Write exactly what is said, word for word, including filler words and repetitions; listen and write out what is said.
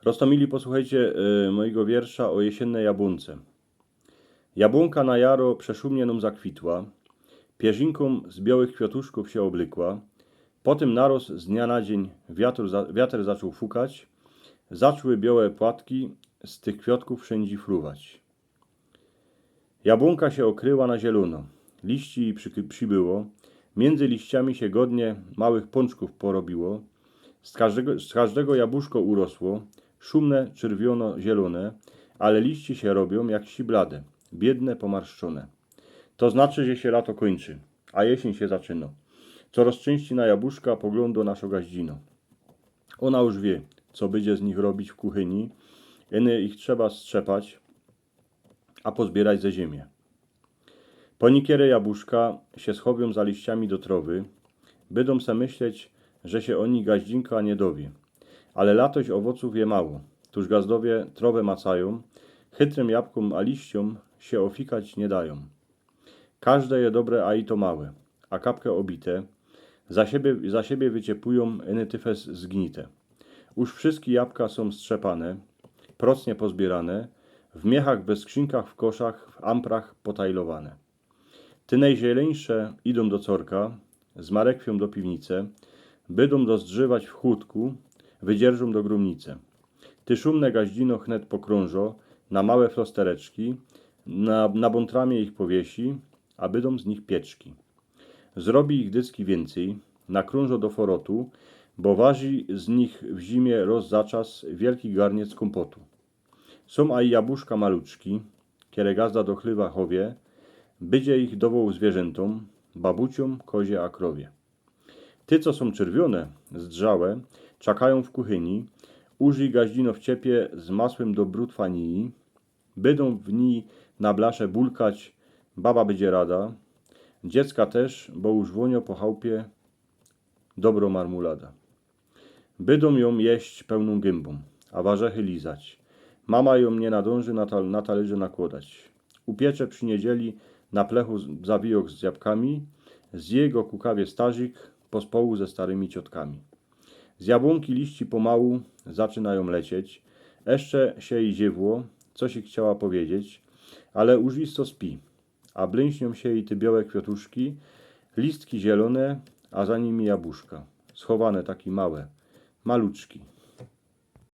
Roztōmili, posłuchejcie y, mojigo wiersza ô jesiynnyj jabłōnce. Jabłōnka na jaro przeszumnie nōm zakwitła, pierzinkōm z biołych kwiŏtuszkōw sie ôblykła. Potym naroz z dnia na dziyń wiater, za, wiater zaczōn fukać, zaczły biołe płatki z tych kwiŏtkōw wszyndzie fruwać. Jabłōnka sie ôkryła na zielōno, liści jij przy, przybyło, miyndzy liściami sie godnie małych pōnczkōw porobiło. Z kożdego, z kożdego jabłuszko urosło, szumne, czyrwiono-zielōne, ale liście sie robiōm jak si blade, biydne, pomarszczōne. To znaczy, że sie lato kōńczy, a jesyń sie zaczyno. Coroz czynści na jabłuszka poglōndo naszŏ gaździno. Ôna już wiy, co bydzie z nich robić w kuchyni. Iny ich trzeba strzepać, a pozbiyrać ze ziymie. Pōnikiery jabłuszka sie schowiōm za liściami do trowy. Bydōm se myśleć, że sie ô nich gaździnka niy dowiy. Ale latoś ôwocōw je mało, tōż gazdowie trowã macajōm, chytrym jabkōm a liściōm sie ôfikać niy dajōm. Kożde je dobre, a i to małe, a kapke ôbite, za siebie, za siebie wyciepujōm, iny tyfes zgnite. Już wszyjske jabka sōm strzepane, procnie pozbiyrane, w miechach, we skrzynkach, w koszach, w amprach potajlowane. Te nojzielōńsze idōm do corka, z marekwiōm do piwnice, bydōm dozdrziwać w chłōdku, wydzierżōm do grōmnice. Te szumne gaździno chnet pokrōnżo na małe flostereczki, na, na bōntramie ich powiesi, a bydōm z nich pieczki. Zrobi ich dyski wiyncyj, nakrōnżo do forotu, bo waży z nich w zimie roz za czas wielki garniec kōmpotu. Sōm aj jabłuszka maluczki, kere gazda do chlywa chowie, bydzie ich dowoł zwierzyntōm, babuciōm, kozie a krowie. Te, co sōm czyrwiōne, zdrzałe, czakajōm w kuchyni, użyj gaździno w ciepie z masłym do brutwaniji, bydōm w nij na blasze bulkać, baba bydzie rada, dziecka tyż, bo już wōniŏ po chałpie dobrŏ marmulada. Bydōm jōm jeść pełnōm gynbōm, a warzechy lizać. Mama jōm niy nadōnży na, tal, na talyrze nakłodać. Upiecze przi niedzieli na plechu z- zawijok z jabkami, zje go kukawie starzik pospołu ze starymi ciotkami. Z jabłōnki liści pomału zaczynajōm lecieć. Jeszcze sie i ziewło, coś i chciała powiedzieć, ale już isto spi. A blyńśniōm sie i te biołe kwiŏtuszki, listki zielōne, a za nimi jabłuszka, schowane taki małe, maluczki.